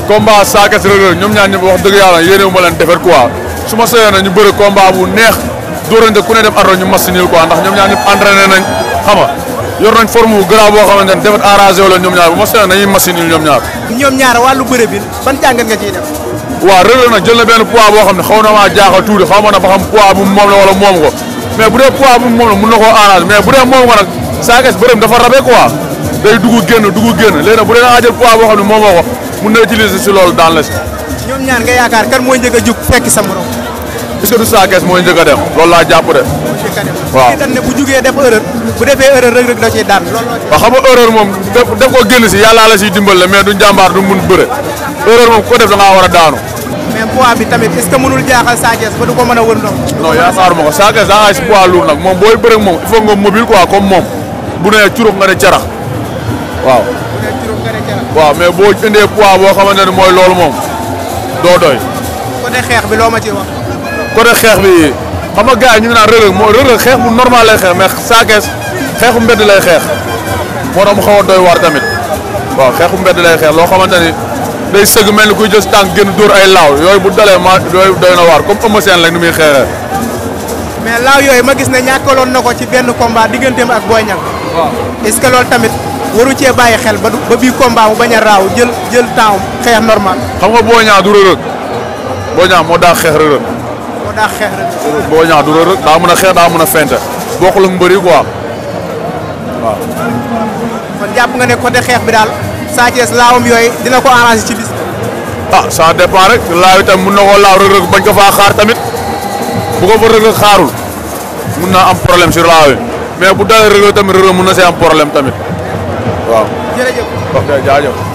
combat Sa Thiès Reug Reug ñoom ñaar ñëpp wax dëgg yàlla yéene wu ma leen defar quoi su ma sëyoon ñu bëre combat bu neex dóorante ku ne dem ardo ñu mas niil quoi ndax ñoom ñaar ñëpp entraîné nañ xam nga yor nañ forme bu grave boo xamante ne defet arrangé wu leen ñoom ñaar bu ma sëyoon dañuy mas niil ñoom ñaar. ñoom ñaar wàllu bëre bi ban jàngat nga ciy def. waaw Reug Reug nag jël na benn poids boo xam ne xaw na maa jaaxal tuuti xaw ma na ba xam poids bu moom la wala moom ko mais bu dee poids bu moom la mun na koo arrangé mais bu dee moom ko nag Sa Thiès bërëm dafa rabe quoi day dugg génn léegi nag bu dee da ngaa jël poids boo xam ne moom moo ko mun na utiliser si loolu daan la si. ñoom ñaar nga yaakaar kan mooy njëkk a jug fekki sa morom. est-ce que du Sa Thiès mooy njëkk a dem loolu laa jàpp de. waaw dañ ne bu jugee def erreur bu defee erreur Reug Reug da ciy daan loolu waaw xam nga erreur moom def ko génn si yàlla la siy dimbale mais du jàmbaar du mun bëre erreur moom ko def da ngaa war a daanu. mais poids bi tamit est-ce que mënul jaaxal Sa Thiès ba du ko mën a wër ndox. non yaakaaruma ko Sa Thiès da ngaa si poids lourd nag moom booy bëre moom il faut nga mobile quoi comme moom bu nee curux nga ne carax waaw. waaw mais boo indee poids boo xamante ne mooy loolu moom doo doy. côté xeex bi loo ma ci wax. côté xeex bi xam nga gars yi ñu ngi naan Reug Reug xeex bu normal lay xeex mais Sa Thiès xeexu mbedd lay xeex moo tax mu xaw a doy waar tamit waaw xeexu mbedd lay xeex loo xamante ni day sëgg mel ni kuy jël tànk génn dóor ay laaw yooyu bu dalee yooyu doy na waar comme Eumeu Sène rek ni muy xeexee. mais laaw yooyu ma gis ne ñàkkaloon na ko ci benn combat digganteem ak Boy Niang. waaw est-ce que loolu tamit waru cee bàyyi xel ba bii combat mu bañ a raaw jël temps xeex normal. xam nga Boy Niang du Reug Reug Boy Niang moo daa xeex Reug Reug. moo daa xeex Reug Reug. Boy Niang du Reug Reug daa mën a xeex daa mën a fente bokkul ak mbëri quoi waaw. kon jàpp nga ne côté xeex bi daal Sa Thiès laawam yooyu dina ko arrangé ci bis. ah ça dépend rek laaw itam mun na koo laaw Reug Reug bañ ko faa xaar tamit bu ko fa Reug Reug xaarul mun naa am problème sur laaw yi mais bu dalee Reug Reug tamit Reug Reug mun na see am problème tamit waaw. jërëjëf. ok jaajëf.